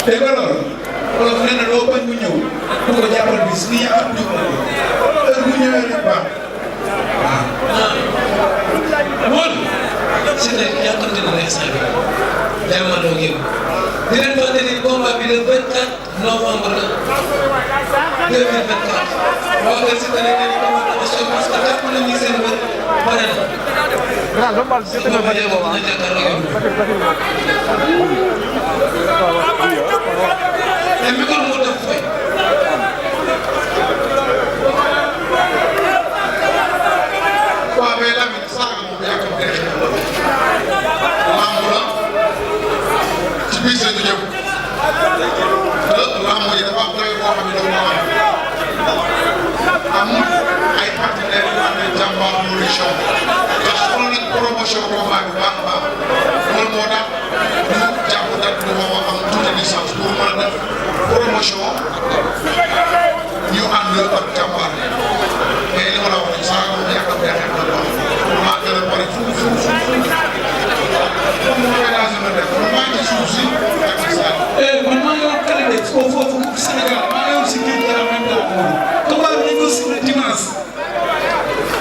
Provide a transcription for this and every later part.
dégg nga loolu wala fu ne na loo bañ mu ñëw bu ko jàppal bis ni ñu am ñu ko heure bu ñëwee rek baax moom si ne yàqante na instant bi jamono gi di leen fàttali ni combat bi le 24 novembre 2024 waa kër si tane nañu ko parce que jàpp nañu seen bët pare na. te micro moo def fay. waaw mais Lamine sànq moom yaa ko def lamb la ci biir la ñu ñëw te lamb yi dafa am doy boo xam ne dafa am ay partenaires yu am ne jàmbaar nourrition te xool nañ promotion combat bi baax a baax loolu moo tax ñu jàpp date bu ma am tuuti licence pour mën a def promotion ñu ànd ak jàmbaar mais li ma la wax rek sànq moom yaa ko def maa gën a pare fu man maa ngi woon Kelle foofu Sénégal maa ngi woon si kii bi en même temps combat bi ñu ko signé dimanche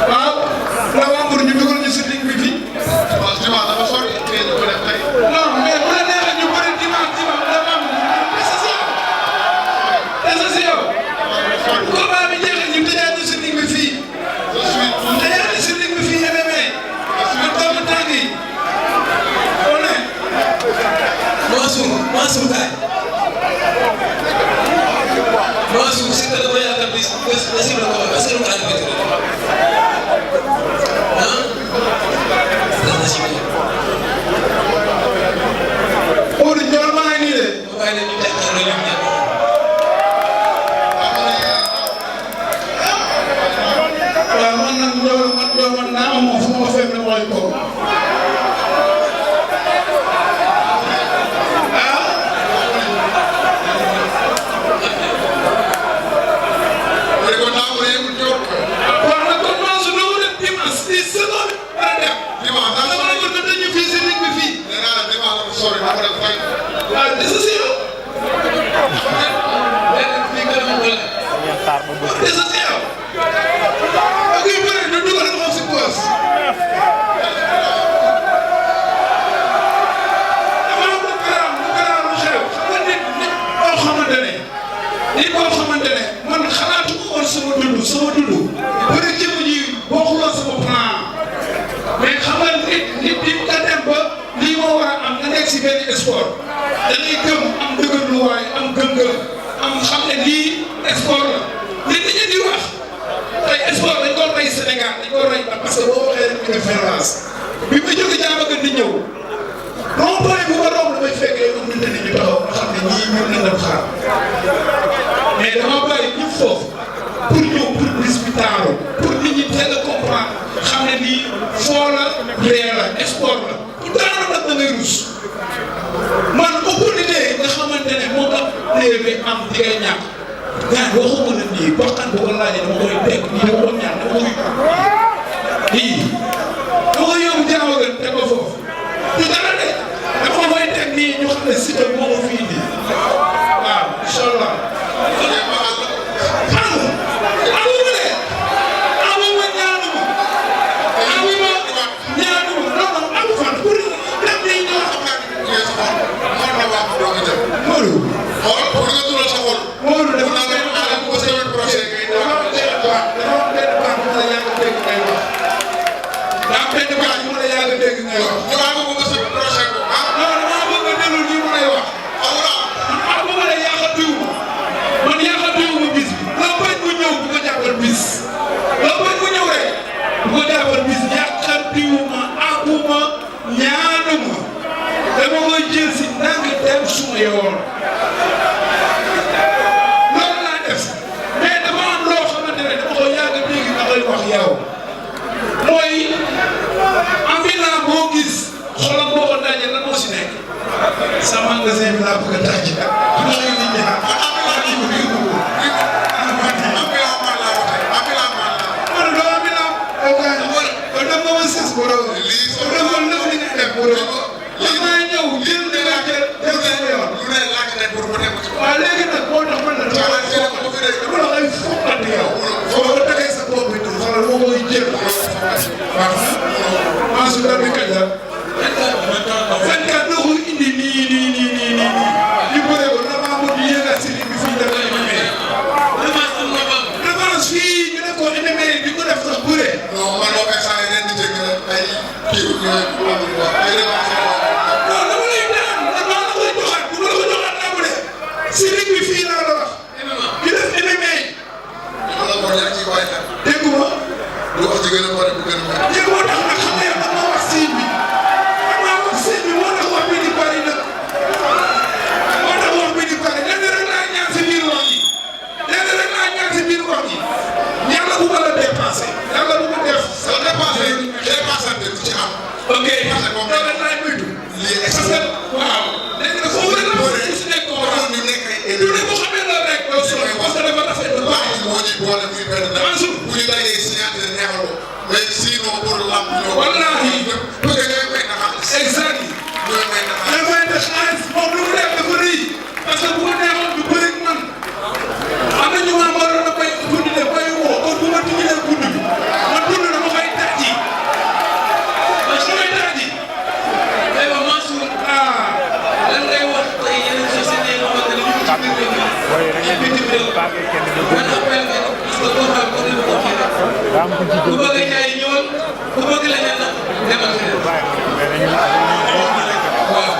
waaw novembre ñu dugal ñu si ligne bi fii. dimanche dafa sori mais ñu ko def tey. non mais bu la neexee ñu bëri dimanche novembre c'est ça yow. combat bi jeexee ñu tëjaat ñu si ligne bi fii. tëjaat ñu si ligne bi fii MMA. ñu toog tànk yi. on est. Mansour kaay Mansour si nga dafa yaakaar ni si la ko est-ce que lu ko ànd ah dana si biir. Oudou Ndiol maa ngi nii de. waaye nag ñu jàkkaarloo ñoom ñaar. waaw man nag Ndiol man naa amoo fu ma fekk mooy ko. sama dund bëri jëmm ji bokkuloo sama plan mais xam nga nit nga dem ba lii moo war a am nga nekk si benn sport da ngay gëm am dëgërluwaay am gëm-gëm am xam ne lii sport la nit ñi di wax tey sport dañ ko rey Sénégal dañ ko rey parce que boo waxee rek ñu def violence bi ma jóge jaama gën di ñëw rond-point bu ma romb damay fekkee am nit ñi taxaw nga xam ne ñii ñun nañ dem xaar mais dama bàyyi ñëpp foofu pour ñëw pour bis bi taaru pour nit ñi teel a comprendre xam ne lii foo la réer la sport la pour taaru nag da ngay rus man opportunité nga xamante ne moom la réer bi am di ngay ñàkk gars yi waxuma la nii waxtaan bu ko laajee dama koy teg nii dama ko ñaan dama koy lii dama koy yóbbu jaaw gën teg ko foofu du dara de dama koy teg nii ñu xam ne Siteu moo ko fi indi waaw incha allah. loolu laa def mais dafa am loo xamante ne dama ko yàgg léegi nga koy wax yow mooy ambulant boo gis xolam boo ko dajee lan moo si nekk sa magasin bi laa bëgg a tàcc pour waaw léegi nag moo tax man la dama la ay foqati yow soo ko tegee sa bopp bi nii xoolal moo koy jéem waaw maa su dara bi kañ la 24 doo ko indi nii ñu bëree ko damaa bëgg yéegal si bi fii def ay revanche fii ñu ne ko MMA di ko def sax bëree non man boo koy saa yi ren di jëgg ay kii yooyu ay revanche non dama lay daan man maa la koy joxaat bu ma la ko joxaat naa ko de si rig bi fii laa la wax di def MMA ma la ko ñàkk ci bàyyi xel déggu ma lu wax ci gën a bëri bu gën a bëri dégg moo tax nag xam nga yow dama wax siin bi moo tax wax bi di bari nag moo tax wax bi di bari lenn rek laa ñaan si biir wax yi lenn rek laa ñaan si biir wax yi yàlla bu ma la dépassé yàlla bu ma def sa dépassé du ci am ok loolu laay moytu parce que waaw léegi nag foofu rek la si nekk ko wax ñu nekk ay du ne bu xamee loolu rek doo sori parce que dafa rafet lu baax moo ñuy boole muy benn dara bu ñu dajee signaté neexal ko mais sinon pour lamb ñoo wallaahi parce que ñooy may na xaalis exact ñooy may na xaalis damay def xaalis moom lu mu def dafa rëy parce que bu ko neexoon du bëri man am na ñu ma waroon a bay guddi de bay woo kon bu ma tijjilee guddi bi man dund dama koy tàjji man su may tàjji aywa Mansour lan ngay wax tey yeneen société yi nga xamante ne ñu ngi ci biir réew mi ak bitim réew man appel nga parce que combat bi comme ni ma ko waxee rek ku bëgg a jaay ñëwal ku bëgg leneen nag demal feneen waaw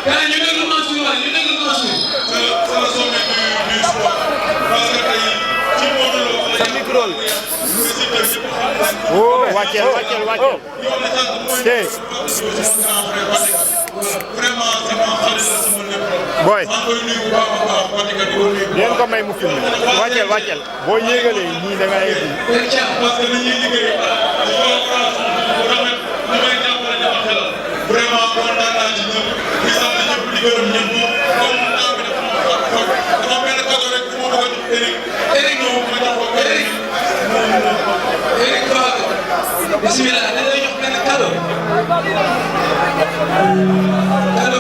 kaa ñu déglu Mansour waaye ñu déglu Mansour oh wàcceel tey booy yéen ko may mu filmé wàcceel boo yéegalee ñii da ngay vraiment kontaan naa ci ñëpp di sant ñëpp di gërëm ñëpp comme temps bi dafa benn cadeau rek bu ma bëgg a jox Eric ñëw ma jox ko Eric Babacar bismillah dañ lay jox benn cadeau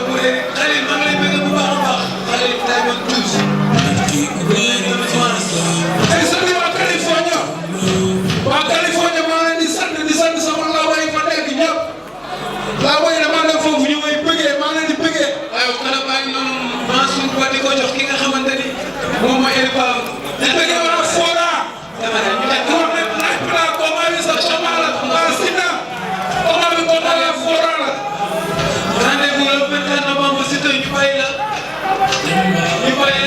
pour Eric Khalil maa ngi lay bëgg bu baax a baax Khalil Diamond Juice ay sant waa California maa leen di sant sama laawa yi fa nekk ñëpp laawa yi damaa dem foofu ñu may bëggee maa leen di bëggee waaye xanaa baa ngi noonu Mansour ba di ko jox ki nga xamante ni moom mooy Eric Babacar di bëggee waa Fora dama ne ñu teg ko wax ne laaj plat combat bi sax combat la waa Sina combat bi combat la Fora la rendez-vous le 24 novembre si tey ñu bàyyi la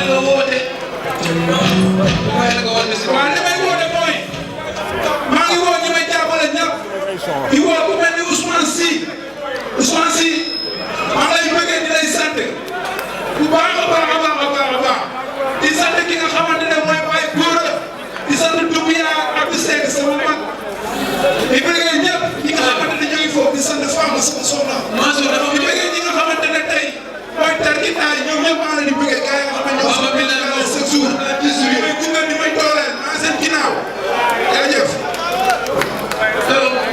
nga woote waaw li may woote mooy maa ngi woo ñi may jàppale ñëpp di woo ku mel ni Ousmane Sy maa ngi lay bëggee di lay sant bu baax a baax di sant ki nga xamante ne mooy Baye Gora di sant Doumbia ak Abdou Seck sama mag di bëggee ñëpp ñi nga xamante ne ñooy foofu di sant Fama sama soxna di bëggee ñi nga xamante ne tey mooy tarkitaay ñoom ñëpp maa ngi leen di bëggee gars yi nga xam ne ñoo sama bilan chaque jour di may gunge di may dooleel maa seen ginnaaw jërëjëf.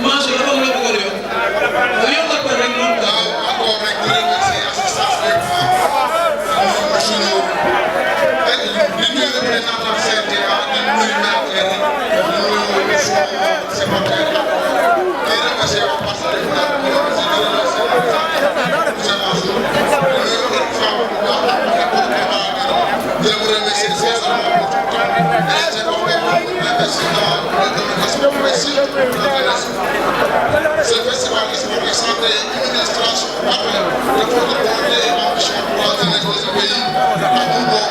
Mansour dafa am loo bëggoon yokk nga yokkal ko rek moom waaw encore rek di remercier assistance bi suñu di nuyu représentant CNTA di nuyu maire di nuyu supporter di remercier waa partenaire bi di remercier sincèrement pour tout le temps et c'est comme ce festival est centré une illustration parfaite de votre volonté et ambition pour la jeunesse de ce pays. À Bourgo,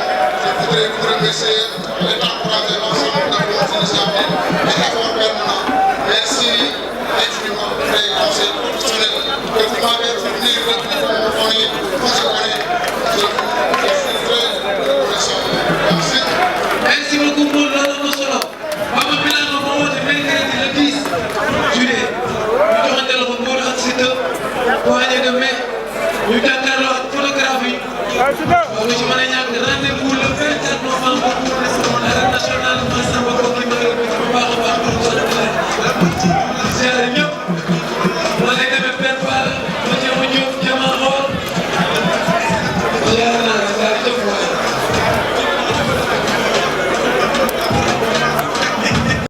je voudrais vous remercier et encourager l'ensemble de vos initiatives et efforts permanents. Merci infiniment pour les conseils professionnels que vous m'avez fournis depuis que vous connaissez. Je suis très reconnaissant. Merci. Merci beaucoup pour l'honneur solo. Baba Bilal moo woote mercredi le 10 juillet ñu joxante la ko Modou ak Siteu poignée de main ñu jàkkaarloo ak photographe yi. loolu ci mën a ñàkk rendez-vous